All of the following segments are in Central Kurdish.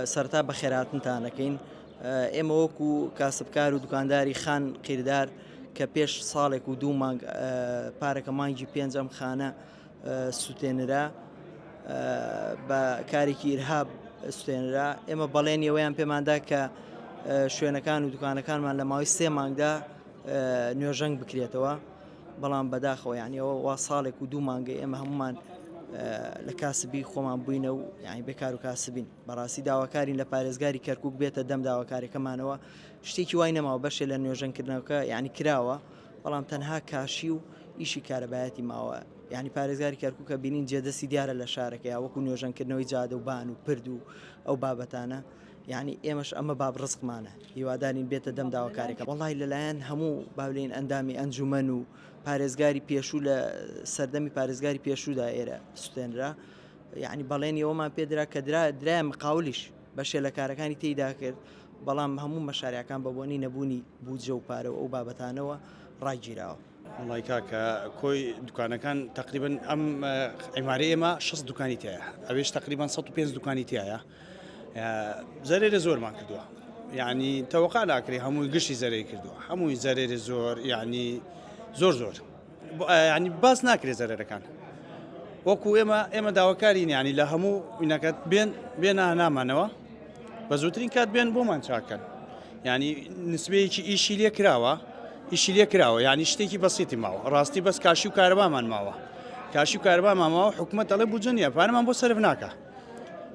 سەرەتا بەخێرهاتنتان ئەکەین. ئێمە وەکو کاسبکار و دوکانداری خان قیردار کە پێش ساڵێک و دوو مانگ پارەکە مانگی پێنج ئەم خانە سوتێنرا بە کارێکی ئیرهاب سوتێنرا ئێمە بەڵێنی ئەوەیان پێماندا کە شوێنەکان و دوکانەکانمان لە ماوەی سێ مانگدا نوێژەنگ بکرێتەوە بەڵام بەداخەوە یعنی ئەوە وا ساڵێک و دوو مانگە ئێمە هەمومان لە کاسبی خۆمان بووینە و یعنی بێکار و کاسبین بەڕاستی داواکارین لە پارێزگاری کەرکک بێتە دەم داواکارەکەمانەوە شتێکی وای نەماوە بەشێ لە نوێژەنکردنەوەکە یعنی کراوە بەڵام تەنها کاشی و ئیشی کارەبایەتی ماوە یعنی پارێزگاری کەرکووکە بینین جێدەستی دیارە لە شارەکە یا وەکو نوێژەنکردنەوەی جادە و بان و پرد و ئەو بابەتانە یعنی ئێمەش ئەمە باب ڕزقمانە هیوادارین بێتە دەم داواکارێکە وەڵی لەلایەن هەموو باولین ئەندامی ئەنجومەن و پارێزگاری پێشوو لە سەردەمی پارێزگاری پێشوودا ئێرە سوتێنرا یعنی بەڵێنی ئەومان پێدرا کە درا درایە مقاولیش بەشێ لە کارەکانی تێیدا کرد بەڵام هەموو مەشارەکان بە بۆنی نەبوونی بودجە و پارە و ئەو بابەتانەوە ڕاگیراوە. وەڵای کاکە کۆی دوکانەکان تقریبا ئەم عیمارەی ئێمە 60 دوکانی تایە ئەوێش تقریبا 105 دوکانی تایە زەرێرە زۆرمان کردووە یعنی تەوەقع ناکرێ هەمووی گشتی زەرەی کردووە هەمووی زەرێری زۆر یعنی زۆر زۆر ینی باس ناکرێت زەرەرەکان وەکو ئێمە ئێمە داواکارین ینی لە هەموو وینەکەت بێن بێنە نامانەوە بە زووترین کات بێن بۆمان چاکەن ینی نسبەیەکی ئیشی لێ کراوە ئیشی لێ کراوە ینی شتێکی بەسیتی ماوە ڕاستی بەس کاشی و کارەبامان ماوە کاشی و کارەبامان ماوە حکوومەت دەڵێ بودجە نییە پارەمان بۆ سەرف ناکە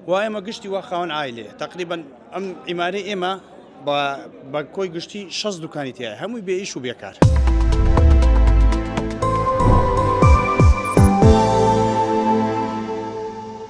وا ئێمە گشتی وا خاوەن عایلەیە تقریبا ئەم ئیمارەی ئێمە بە کۆی گشتی 6 دوکانی تایە هەمووی بێ ئیش و بێکار.